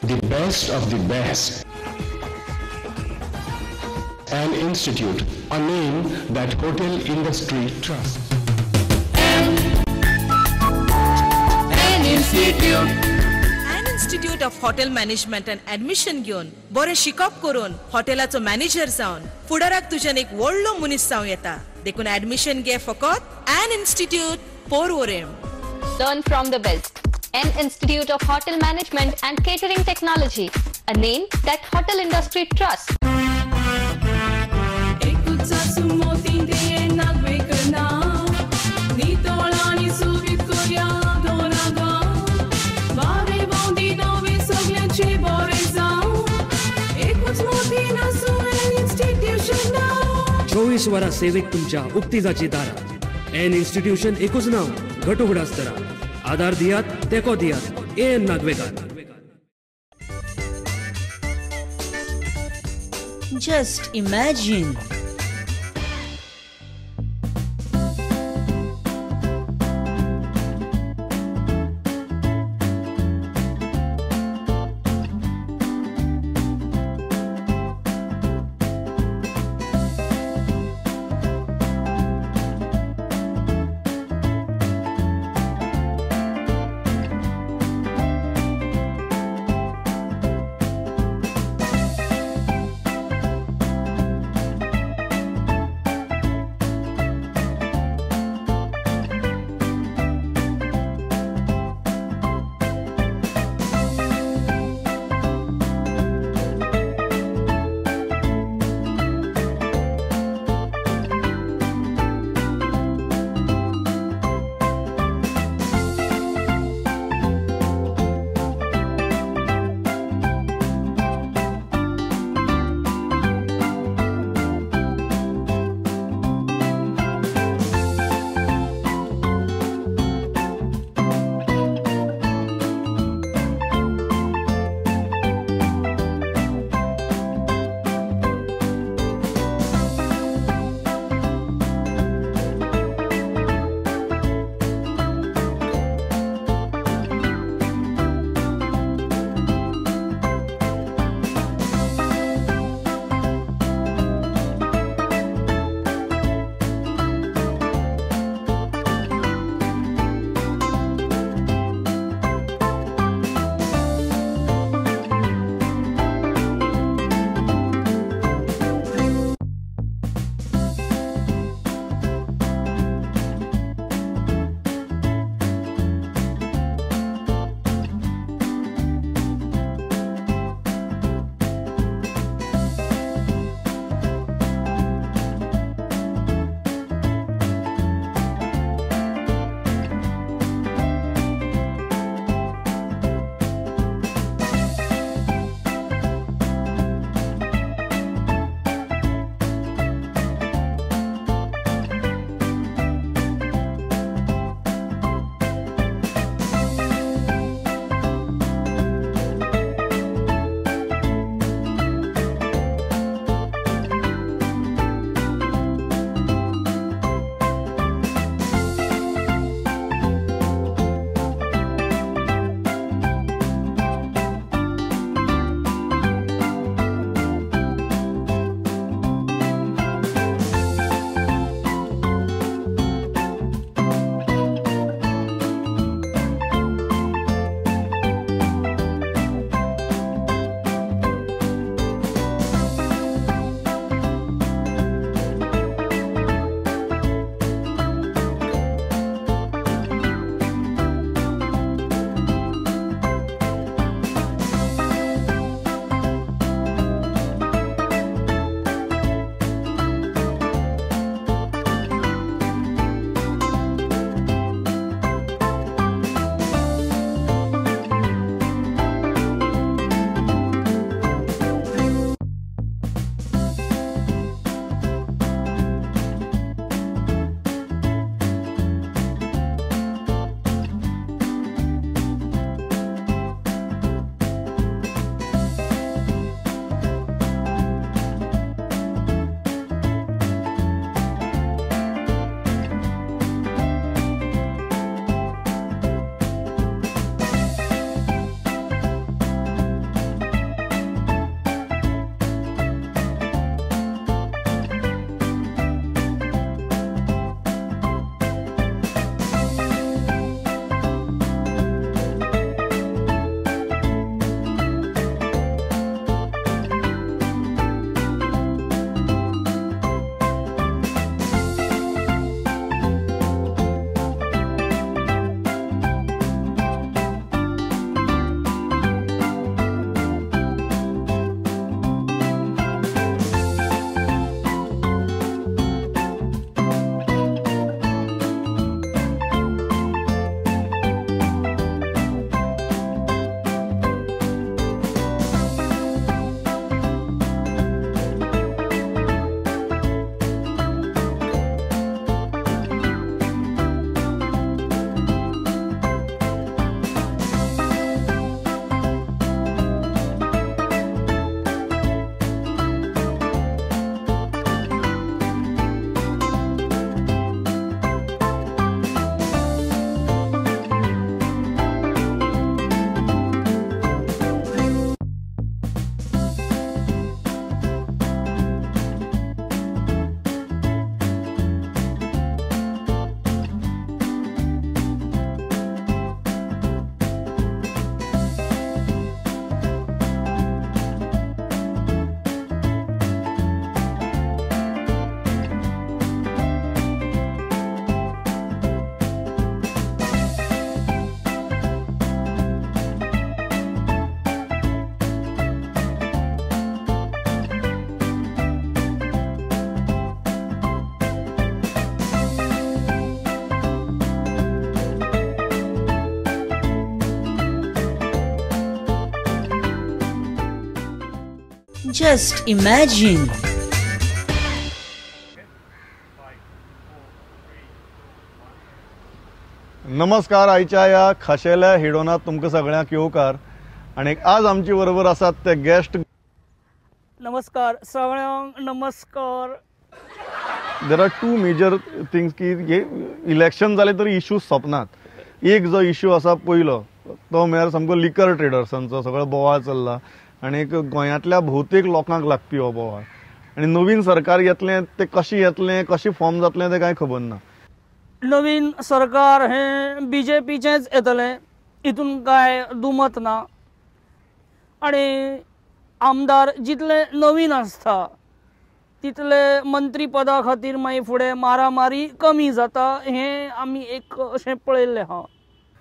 The best of the best. An institute, a name that hotel industry trusts. An institute. An institute of hotel management and admission घेवन बरें शिकप करून हॉटेलाचो manager जावन फुडाराक तुज्यान एक व्हडलो मनीस जावं येता. देखून ऍडमिशन घे फकत An institute Porvorim. Learn from the best. An Institute of Hotel Management and Catering Technology, a name that hotel industry trusts. चोवीस वरां सेवेक तुमच्या उक्ती जाची दारां. एन इन्स्टिट्यूशन एकूच नांव, घट उगडास धरा. आधार दियात, तेको दियात. A N Nagvekar. Just imagine. Just imagine. नमस्कार. आयच्या ह्या खाशेल्या हेडोनात तुमकां सगळ्यांक येवकार आनी आज आमचे बरोबर आसात ते गेस्ट. नमस्कार सगळ्यांक, नमस्कार. There are two major things की हे इलेक्शन जालें तरी इश्यूज सोंपनात. एक जो इश्यू आसा पयलो तो म्हळ्यार सामको लिकर ट्रेडर्सांचो सगळो बोवाळ चल्ला आनी गोंयांतल्या भोवतेक लोकांक लागपी हो बोवाळ. आनी नवीन सरकार येतलें तें कशें येतलें, कशें फॉर्म जातलें तें कांय खबर ना. नवीन सरकार हें बीजेपीचेंच येतलें हितून कांय दुमत ना. आनी आमदार जितले नवीन आसता तितले मंत्रीपदा खातीर मागीर फुडें मारामारी कमी जाता, हें आमी एक अशें पळयल्लें आहा.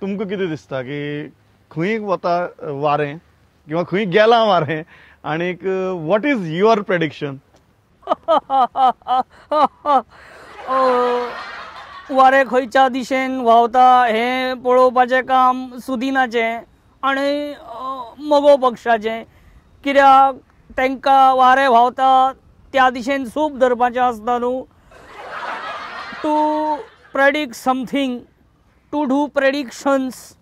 तुमकां कितें दिसता की खंय वता वारें किंवा खंय गेलां वारें आनीक what is your prediction? वारें खंयच्या दिशेन व्हांवता हें पळोवपाचें काम सुदिनाचें आनी मगो पक्षाचें, कित्याक तांकां वारें व्हांवता त्या दिशेन सूप धरपाचें आसता न्हू. To predict something, to do predictions,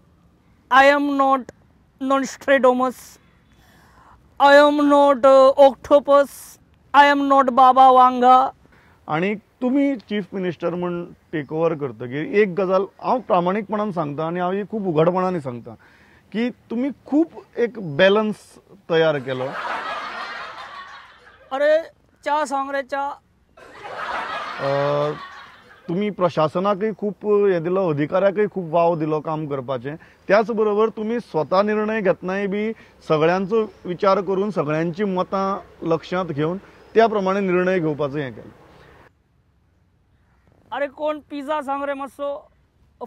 I am not Nostradamus, I am not octopus, I am not Baba Vanga. आनी तुमी चीफ मिनिस्टर म्हूण टेक ओवर करतकीर एक गजाल हांव प्रामाणीकपणान सांगता आनी हांव ही खूब उघडपणान सांगता की तुमी खूब एक बॅलन्स तयार केलो. अरे च्या सांग रे च्या. तुमी प्रशासनाकय खूब हें दिलो, अधिकाऱ्याकय खूब वाव दिलो काम करपाचें. त्याच बरोबर तुमी स्वता निर्णय घेतनाय बी सगळ्यांचो विचार करून सगळ्यांची मतां लक्षांत घेवन त्या प्रमाणे निर्णय घेवपाचो हें केलें. अरे कोण पिझ्झा सांग रे मातसो,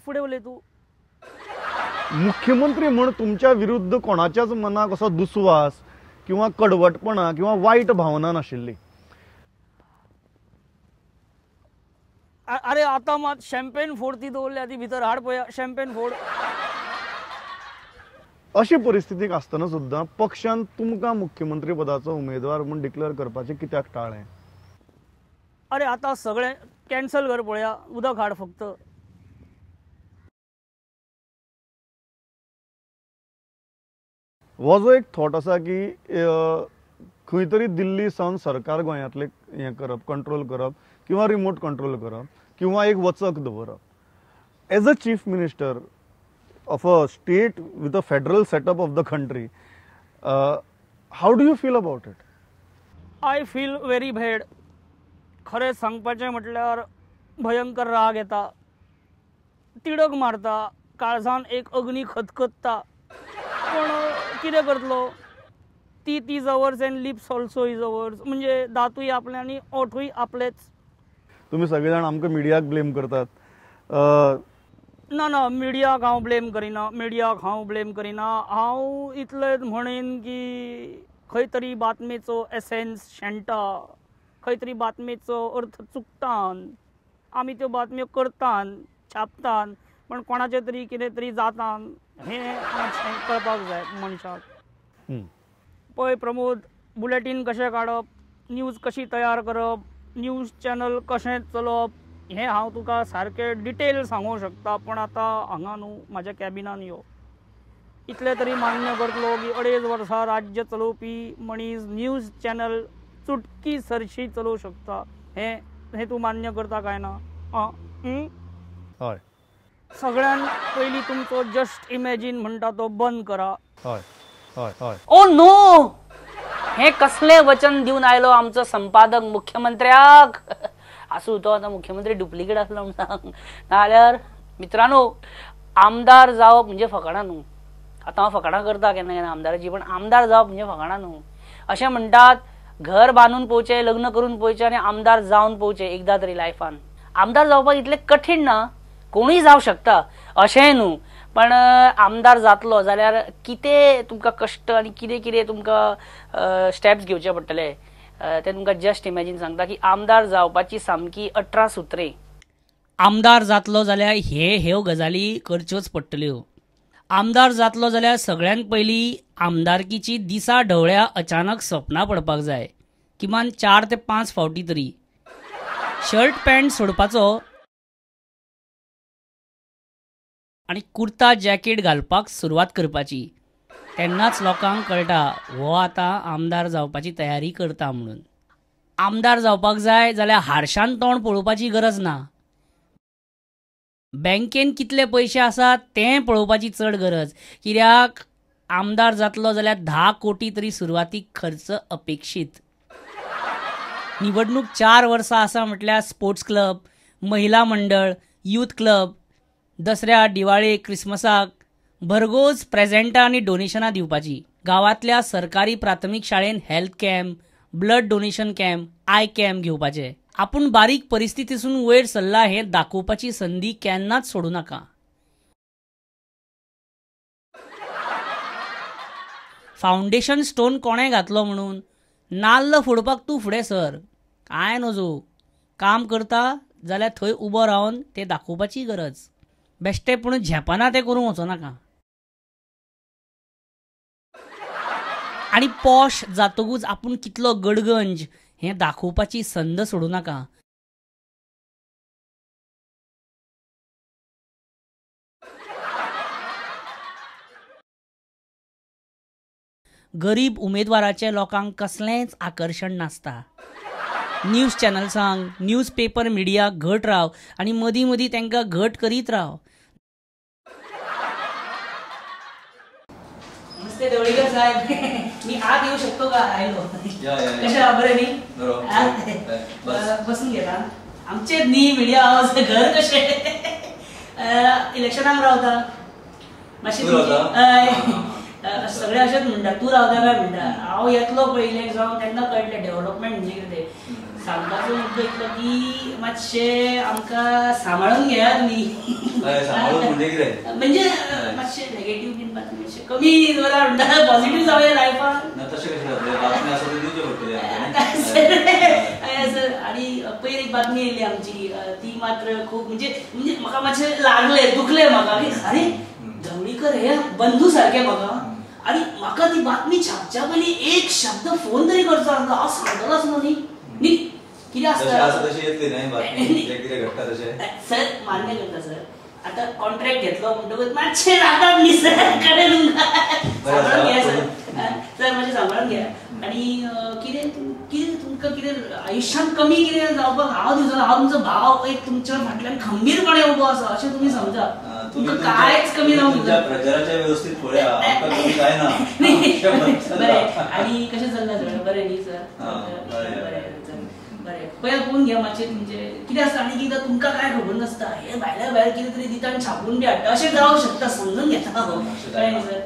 फुडें उलय तूं. मुख्यमंत्री म्हूण तुमच्या विरुद्ध कोणाच्याच मनाक असो दुस्वास किंवा कडवटपणा किंवा वायट भावना नाशिल्ली. अरे आतां मात शॅम्पेन फोड ती दवरल्या ती भितर हाड पळया, शॅम्पेन फोड. अशी परिस्थितीक आसतना सुद्दां पक्षान तुमकां मुख्यमंत्री पदाचो उमेदवार म्हूण डिक्लेअर करपाचें कित्याक टाळ्ळें? अरे आतां सगळें कॅन्सल कर पळया, उदक हाड फक्त. हो जो एक थॉट आसा की खंय तरी दिल्ली सावन सरकार गोंयांतलें हें करप, कंट्रोल करप किंवा रिमोट कंट्रोल करप किंवा एक वचक दवरप. As a chief minister of a state with a federal setup of the country, how do you feel about it? I feel very bad. खरें सांगपाचें म्हटल्यार भयंकर राग येता, तिडक मारता, काळजान एक अग्नी खतखत्ता. पूण कितें करतलो, teeth is ours and lips also is ours, म्हणजे दांतूय आपले आनी ओठूय आपलेच. तुमी सगळे जाण आमकां मिडियाक ब्लेम करतात. ना ना, मिडियाक हांव ब्लेम करिना, मिडियाक हांव ब्लेम करिना. हांव इतलेंच म्हणीन की खंय तरी बातमेचो एसेन्स शेणटा, खंय तरी बातमेचो अर्थ चुकतान, आमी त्यो बातम्यो करतान, छापतान, पण कोणाचें तरी कितें तरी जातान, हें मातशें कळपाक जाय मनशाक. पळय प्रमोद, बुलेटीन कशें काडप, न्यूज कशी तयार करप, न्यूज चॅनल कशें चलोवप हें हांव तुका सारकें डिटेल सांगूंक शकता, पूण आतां हांगा न्हू म्हाज्या कॅबिनान यो. इतलें तरी मान्य करतलो की 2.5 वर्सां राज्य चलोवपी मनीस न्यूज चॅनल चुटकी सरशी चलोवंक शकता, हें हें तूं मान्य करता काय ना? आं, हय. सगळ्यान पयलीं तुमचो जस्ट इमॅजीन म्हणटा तो बंद करा. हय हय हय. ओ नो, हें कसलें वचन दिवन आयलो आमचो संपादक मुख्यमंत्र्याक. आसूं, तो आतां मुख्यमंत्री डुप्लिकेट आसलो म्हूण सांग. नाजाल्यार मित्रांनो, आमदार जावप म्हणजे फकाणां न्हू. आतां हांव फकाणां करता केन्ना केन्ना आमदाराची, पण आमदार जावप म्हणजे फकाणां न्हू. अशें म्हणटात, घर बांदून पळोवचें, लग्न करून पळोवचें आनी आमदार जावन पळोवचें एकदां तरी लायफान. आमदार जावपाक इतलें कठीण ना, कोणूय जावं शकता अशेंय न्हू. पण आमदार जातलो जाल्यार कितें तुमकां कश्ट आनी कितें कितें तुमकां स्टेप्स घेवचे पडटले ते तुमकां जस्ट इमॅजीन सांगता की आमदार जावपाची सामकी 18 सुत्रे. आमदार जातलो जाल्यार हे ह्यो गजाली करच्योच पडटल्यो. आमदार जातलो जाल्यार सगळ्यांत पयलीं आमदारकीची दिसा ढवळ्या अचानक सपनां पडपाक जाय, किमान 4 ते 5 फावटी तरी. शर्ट पॅन्ट सोडपाचो आनी कुर्ता जॅकेट घालपाक सुरवात करपाची. तेन्नाच लोकांक कळटा हो आतां आमदार जावपाची तयारी करता म्हणून. आमदार जावपाक जाय जाल्यार हारशान तोंड पळोवपाची गरज ना, बँकेन कितले पयशे आसात तें पळोवपाची चड गरज. कित्याक आमदार जातलो जाल्यार 10 कोटी तरी सुरवातीक खर्च अपेक्षीत. निवडणूक 4 वर्सां आसा म्हटल्यार स्पोर्ट्स क्लब, महिला मंडळ, यूथ क्लब, दसऱ्या, दिवाळे, क्रिसमसाक भरघोस प्रेजेंटां आनी डोनेशनां दिवपाची. गांवांतल्या सरकारी प्राथमीक शाळेन health camp, blood donation camp, eye camp घेवपाचे. आपूण बारीक परिस्थितीसून वयर सरला हें दाखोवपाची संदी केन्नाच सोडूं नाका. फावंडेशन स्टोन कोणें घातलो म्हणून नाल्ल फोडपाक तूं फुडें सर, कांय नजो. काम करता जाल्यार थंय उबो रावन तें दाखोवपाची गरज. बेश्टें पूण झेपाना तें करूंक वचोनाका. आनी पॉश जातकूच आपूण कितलो गडगंज हें दाखोवपाची संद सोडूं नाका. गरीब उमेदवाराचें लोकांक कसलेंच आकर्शण नासता. न्यूज चॅनल्सांक, न्यूज पेपर मिडियाक घट राव आनी मदीं मदीं तांकां घट करीत राव. नमस्ते ढवळीकर साहेब, मी आत येऊ शकतो का? आयलो. कशें बरें न्ही? बसून घेता. आमचें न्ही मिडिया हावस, घर कशें इलेक्शनाक रावता मातशें सगळे अशेंच म्हणटा, तूं रावता काय म्हणटा. हांव येतलो पयलें जावन तेन्ना कळटलें डेव्हलपमेंट म्हणजे कितें तें. सांगपाचो मुद्दो इतलो की मातशें आमकां सांबाळून घेयात न्ही. म्हणजे मातशें नेगेटीव बीन बातमी मातशें कमी दवरा म्हणटा, पॉझिटीव जावया लायफान. आनी पयर एक बातमी येयली आमची, ती मात्र खूब म्हणजे म्हणजे म्हाका मातशें लागलें, दुखलें म्हाका की अरे ढवळीकर हे बंधू सारके म्हाका. आनी म्हाका ती बातमी छापच्या पयलीं एक शब्द फोन तरी करचो आसलो, हांव सांगतलोच न्हू. न्ही कितें आसता सर, मान्य करता सर. आतां कॉन्ट्रॅक्ट घेतलो म्हणटकूच मातशें जातात न्ही सर, कडेन तुमकां सांबाळून घ्या सर. सर मातशें सांबाळून घ्या. आनी कितें कितें तुमकां कितें आयुश्यांत कमी कितें जावपाक हांव दिवचो ना. हांव तुमचो भाव एक तुमच्या फाटल्यान खंबीरपणे उबो आसा अशें तुमी समजा. तुमकां कांयच कमी जावंक बरें. आनी कशें चल्लां सगळें बरें न्ही सर? बरें बरें, पळय पळोवन घ्या मातशें तुमचें कितें आसता. आनी कितें तुमकां कांय खबर नासता, हे भायल्या भायर कितें तरी दिता आनी छापून बी हाडटा, अशें जावंक शकता, समजून घेता. कळ्ळें न्ही सर?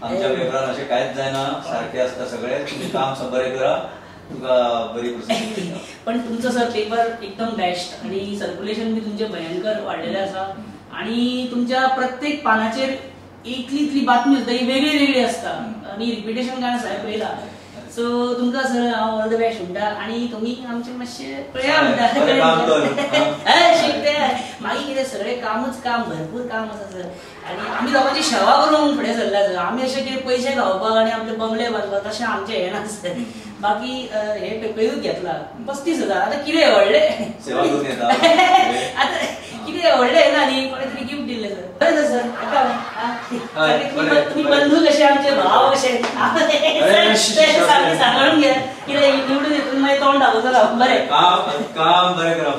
आमच्या पेपरान अशें कांयच जायना, सारकें आसता सगळें. तुमी काम बरें करा, तुका बरी परिस्थिती. पण तुमचो सर पेपर एकदम बेस्ट आनी सर्क्युलेशन बी तुमचें भयंकर वाडलेलें आसा. आनी तुमच्या प्रत्येक पानाचेर इतली इतली बातमी आसता, ही वेगळी वेगळी आसता आनी रिपिटेशन काय आसा पळयला. सो तुमकां सर हांव ऑल the best म्हणटा. आनी तुमी आमचें मातशें पळया म्हणटा. शिकते मागीर कितें सगळें कामूच काम, भरपूर काम आसा सर. आनी आमी लोकांची सेवा करूंक फुडें सरल्या सर. आमी अशें कितें पयशे खावपाक आनी आमचे बंगले बांदपाक तशें आमचें हें ना सर. बाकी हे पेपरूच घेतला 35,000. आतां कितें व्हडलें आतां कितें व्हडलें ना न्ही, कोणें तरी गिफ्ट दिल्लें सर. बरें सर, तुमी बंधू कशे आमचे, भाव कशे, सांबाळून घ्या. कितें निवडून येतून मागीर तोंड दाखोवचो ना. बरें काम बरें करा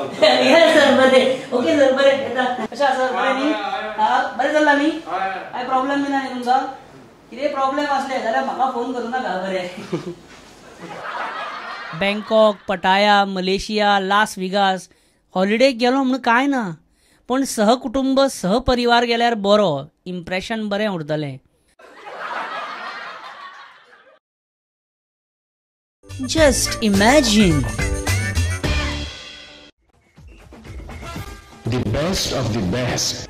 सर. बरें ओके सर, बरें येता. कशें आसा बरें न्ही? बरें चल्लां न्ही? कांय प्रॉब्लेम बी ना न्ही तुमकां? कितें प्रॉब्लेम आसले जाल्यार म्हाका फोन करूं नाका. बरें. Bangkok, Pattaya, Malaysia, Las Vegas हॉलिडेक गेलो म्हणून कांय ना, पण सहकुटुंब सहपरिवार गेल्यार बरो, इम्प्रेशन बरें उरतलें. Just imagine. The best of the best.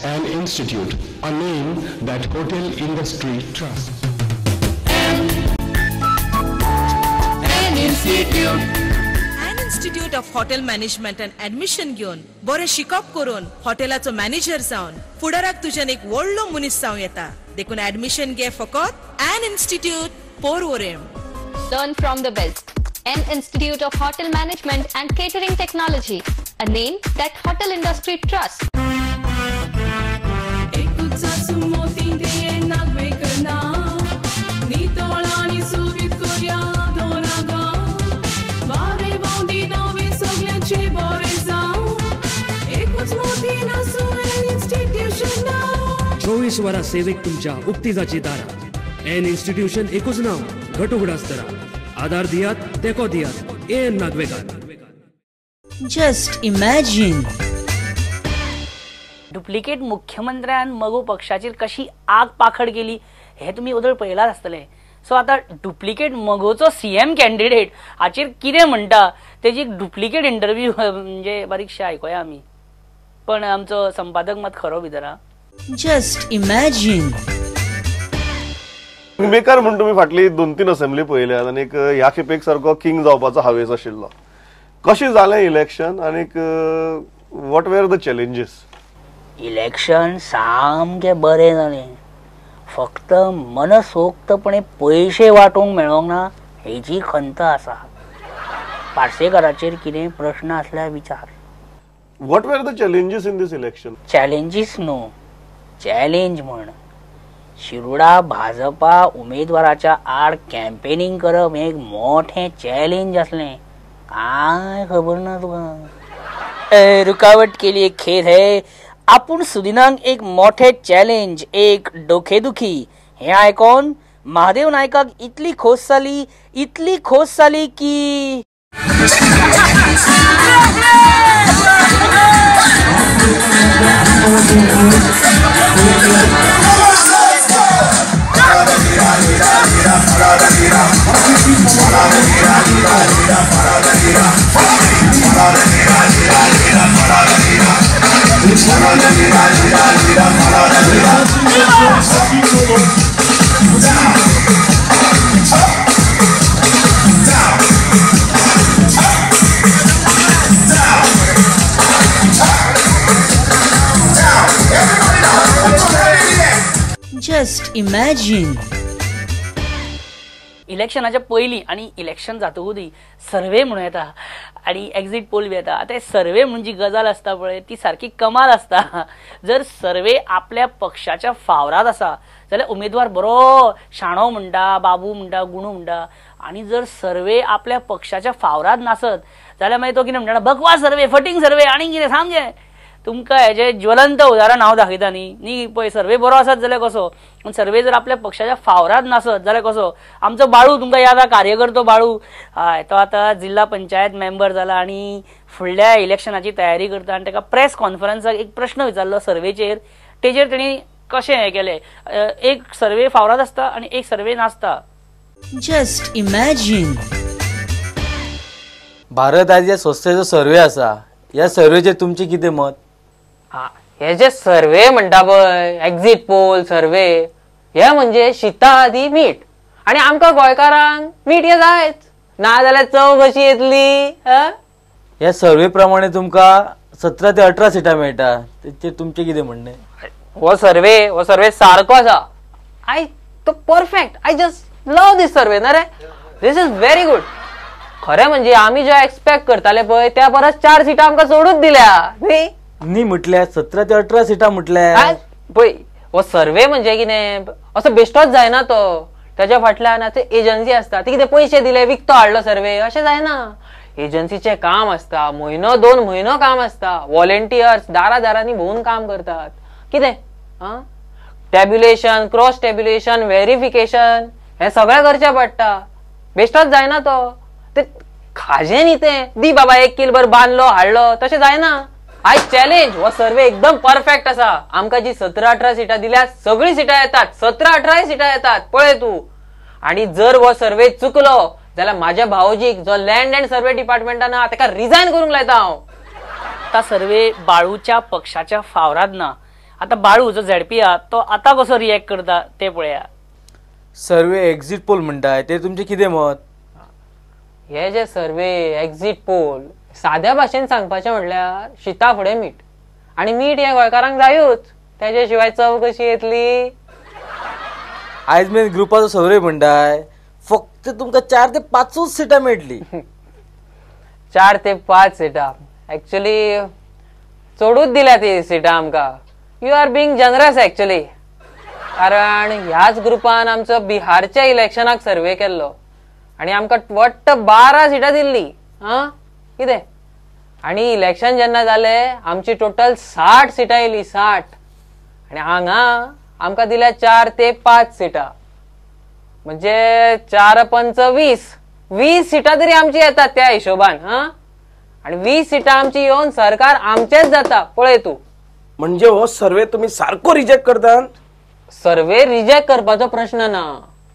An institute, a name that hotel industry trusts. An institute. An Institute of Hotel Management and admission घेवन बरें शिकप करून हॉटेलाचो मॅनेजर जावन फुडाराक तुज्यान एक व्हडलो मनीस जावं येता. देखून ऍडमिशन घे फकत N Institute, Porvorim. Learn from the best. N Institute of Hotel Management and Catering Technology, a name that hotel industry trusts. चोवीस वरां सेवेक तुमच्या उक्ती जाची दारां. एन इन्स्टिट्यूशन एकूच नांव, घट उगडास दरा. आधार दियात, तेको दियात, N Nagvekar. Just imagine. Duplicate मुख्यमंत्र्यान मगो पक्षाचेर कशी आग पाखड केली हे तुमी ओदळ पळयलाच आसतलें. सो आतां डुप्लिकेट मगोचो सीएम कॅन्डिडेट हाचेर कितें म्हणटा तेजी एक डुप्लिकेट इंटरव्यू म्हणजे बारीकशें आयकुया आमी. पण आमचो संपादक मात खरो भितर. Just imagine. Maker म्हूण तुमी फाटली 2-3 असेंब्ली पळयल्यात आनी ह्या खेपेक सारको किंग जावपाचो हावेस आशिल्लो. कशें जालें इलेक्शन आनीक what were the challenges? Election सामकें बरें जालें, फक्त मनसोक्तपणे पयशे वांटूंक मेळोंक ना हेजी खंत आसा. पार्सेकाराचेर कितें प्रश्न आसल्यार विचार. What were the challenges in this election? Challenges न्हू, चॅलेंज म्हण. शिरोडा भाजपा उमेदवाराच्या आड कॅम्पेनिंग करप हें एक मोठें चॅलेंज आसलें. काय खबर ना तुका. रुकावट केली एक खेद है. आपूण सुदिनांक एक मोठें चॅलेंज, एक डोखेदुखी हें आयकोन महादेव नायकाक इतली खोस जाली, इतली खोस जाली की Just imagine. इलेक्शनाच्या पयलीं आनी इलेक्शन जातकूच सर्वे म्हणून येता आनी एक्झीट पोल बी येता. आतां सर्वे म्हणून जी गजाल आसता पळय ती सारकी कमाल आसता. जर सर्वे आपल्या पक्षाच्या फावरात आसा जाल्यार उमेदवार बरो शाणो म्हणटा, बाबू म्हणटा, गुणू म्हणटा. आनी जर सर्वे आपल्या पक्षाच्या फावरात नासत जाल्यार मागीर तो कितें म्हणटा, बकवास सर्वे, फटींग सर्वे आनी कितें सामकें. तुमकां हेजें ज्वलंत उदाहरण हांव दाखयता न्ही. न्ही पळय सर्वे बरो आसत जाल्यार कसो, पूण सर्वे जर आपल्या पक्षाच्या फावरात नासत जाल्यार कसो. आमचो बाळू तुमकां याद आहा, कार्यकर्तो बाळू, हय, तो आतां जिल्हा पंचायत मेंबर जाला आनी फुडल्या इलेक्शनाची तयारी करता. आनी ताका प्रेस कॉन्फरन्साक एक प्रश्न विचारलो सर्वेचेर, तेजेर तेणी कशें हें केलें. एक सर्वे फावरात आसता आनी एक सर्वे नासता. Just imagine. Bharat आयज ह्या संस्थेचो सर्वे आसा, ह्या सर्वेचेर तुमचें कितें मत? हे जे सर्वे म्हणटा पळय, एक्झीट पोल सर्वे, हे म्हणजे शिता आदी मीठ. आनी आमकां गोंयकारांक मीठ हे जायच, ना जाल्यार चव कशी येतली. ह्या सर्वे प्रमाणे तुमकां 17 ते 18 सिटां मेळटा, तेचेर तुमचें कितें म्हणणें? हो सर्वे सारको आसा. I तो perfect. I just love this survey ना रे. This is very good. खरें म्हणजे आमी जे एक्सपेक्ट करताले पळय त्या परस 4 सिटां आमकां चडूच दिल्या न्ही. न्ही म्हटल्यार 17 ते 18 सिटां म्हटल्यार पळय हो सर्वे म्हणजे कितें असो बेश्टोच जायना तो. ताच्या फाटल्यान आतां एजन्सी आसता, ती कितें पयशे दिले विकतो हाडलो सर्वे अशें जायना. एजन्सीचें काम आसता, म्हयनो 2 म्हयनो काम आसता. वॉलेंटियर्स दारा दारांनी भोंवून काम करतात. कितें आं, टॅब्युलेशन, क्रॉस टॅब्युलेशन, व्हेरिफिकेशन हें सगळें करचें पडटा. बेश्टोच जायना तो. ते खाजें न्ही तें, दी बाबा 1 किल भर बांदलो हाडलो, तशें जायना. I challenge, हो सर्वे एकदम परफेक्ट आसा. आमकां जी 17-18 सिटां दिल्या सगळीं सिटां येतात, 17-18 सिटां येतात पळय तूं. आनी जर हो सर्वे चुकलो जाल्यार म्हाज्या भावोजीक जो लँड अँड सर्वे डिपार्टमेंटान आहा ताका रिजायन करूंक लायता हांव. आतां सर्वे बाळूच्या पक्षाच्या फावराद ना. आतां बाळू जो झेडपी आहा तो आतां कसो रिएक्ट करता ते पळया. सर्वे एक्झीट पोल म्हणटा ते तुमचें कितें मत? हे जे सर्वे एक्झिट पोल साद्या भाशेन सांगपाचें म्हणल्यार शिता फुडें मीठ, आनी मीठ हें गोंयकारांक जायूच, तेजे शिवाय चव कशी येतली? आयज मेरेन ग्रुपाचो सर्वे म्हणटाय फक्त तुमकां 4 ते 5 सिटां मेळटली. 4 ते 5 सिटां एक्चुअली चडूच दिल्या ती सिटां आमकां. You are being generous actually, कारण ह्याच ग्रुपान आमचो बिहारच्या इलेक्शनाक सर्वे केल्लो आनी आमकां वट्ट 12 सिटां दिल्ली. आं कितें? आनी इलेक्शन जेन्ना जालें आमची टोटल 60 सिटां येयली, 60. आनी हांगा आमकां दिल्या 4 ते 5 सिटां, म्हणजे 4 पंच 20, 20 सिटां तरी आमची येतात त्या हिशोबान. हा, आनी 20 सिटां आमची येवन सरकार आमचेच जाता. पळय तूं. म्हणजे हो सर्वे तुम्ही सारको रिजेक्ट करतात? सर्वे रिजेक्ट करपाचो प्रश्न ना,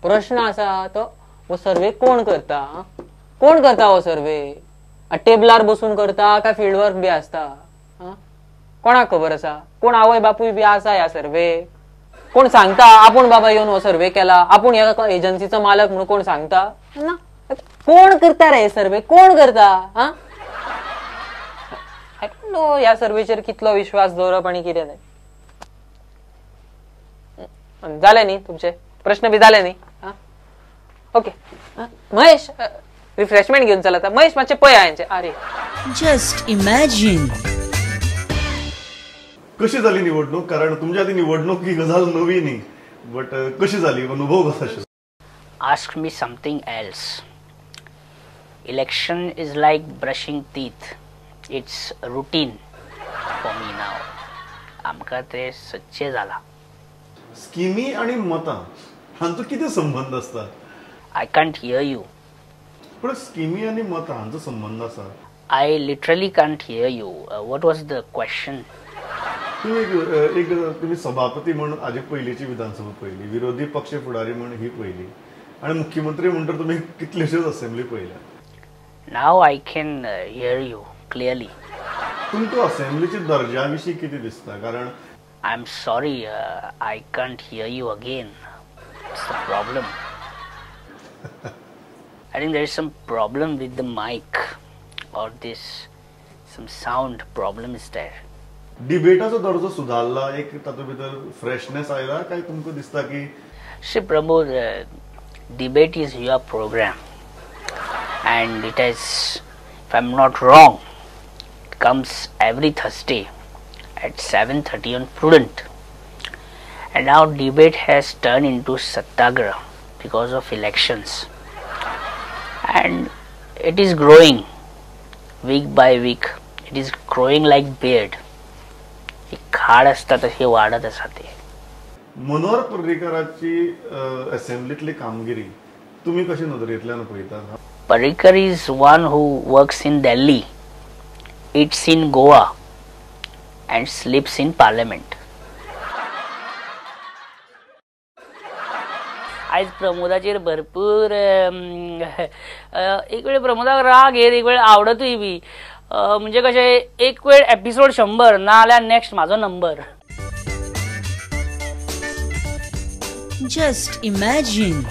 प्रश्न आसा तो हो सर्वे कोण करता, कोण करता हो सर्वे? टेबलार बसून करता काय फिल्ड वर्क बी आसता? कोणाक खबर आसा? कोण आवय बापूय बी आसा ह्या सर्वे? कोण सांगता आपूण बाबा येवन हो सर्वे केला, आपूण ह्या एजन्सीचो मालक म्हणून कोण सांगता ना? कोण करता रे सर्वे? कोण करता? हा, I don't know ह्या सर्वेचेर कितलो विश्वास दवरप आनी कितें तें. जालें न्ही तुमचे प्रश्न बी जाले न्ही? ओके महेश, रिफ्रेशमेंट घेवन चल आतां. महेश मातशें पळय हेंचें. अरे जस्ट इमॅजिन. कशी जाली निवडणूक? कारण तुमच्या आदी निवडणूक ही गजाल नवी न्ही, बट कशी जाली, अनुभव कसो आशिल्लो? Ask me something else. Election is like brushing teeth. It's routine for me now. आमकां ते सच्चे जाला. स्किमी आनी मतां हांचो कितें संबंद आसता? I can't hear you. पण स्किमी आनी मतां हांचो संबंद आसा? I literally can't hear you. What was the question? तुम्ही एक तुम्ही सभापती म्हणून आजे पयलीची विधानसभा पळयली, विरोधी पक्ष फुडारी म्हणून ही पळयली, आनी मुख्यमंत्री म्हणटर तुम्ही कितलेश्योच असेंब्ली पळयल्या. Now I can hear you clearly. तुमकां असेंब्लीच्या दर्जा विशीं कितें दिसता? कारण I am sorry, I can't hear you again. It's the problem. I think there is some problem with the mic or this, some sound problem is there. डिबेटाचो दर्जो सुधारला, एक तातूंत भितर फ्रेशनेस आयला काय तुमकां दिसता की? Shri Pramod, debate is your program and it has, if I am not wrong, it comes every Thursday at 7:30 on Prudent. And now debate has turned into satyagraha because of elections, and it is growing week by week. It is growing like beard. एक खाड आसता तशी वाडत आसा ते. मनोहर पर्रीकराची असेंब्लीतली कामगिरी तुम्ही कशी नदरेंतल्यान पळयता? Parrikar is one who works in Delhi, eats in Goa and sleeps in parliament. आयज प्रमोदाचेर भरपूर एक वेळ प्रमोदाक राग येत, एक वेळ आवडतूय बी. म्हणजे कशें, एक वेळ एपिसोड 100 ना जाल्यार नेक्स्ट म्हाजो नंबर. Just imagine.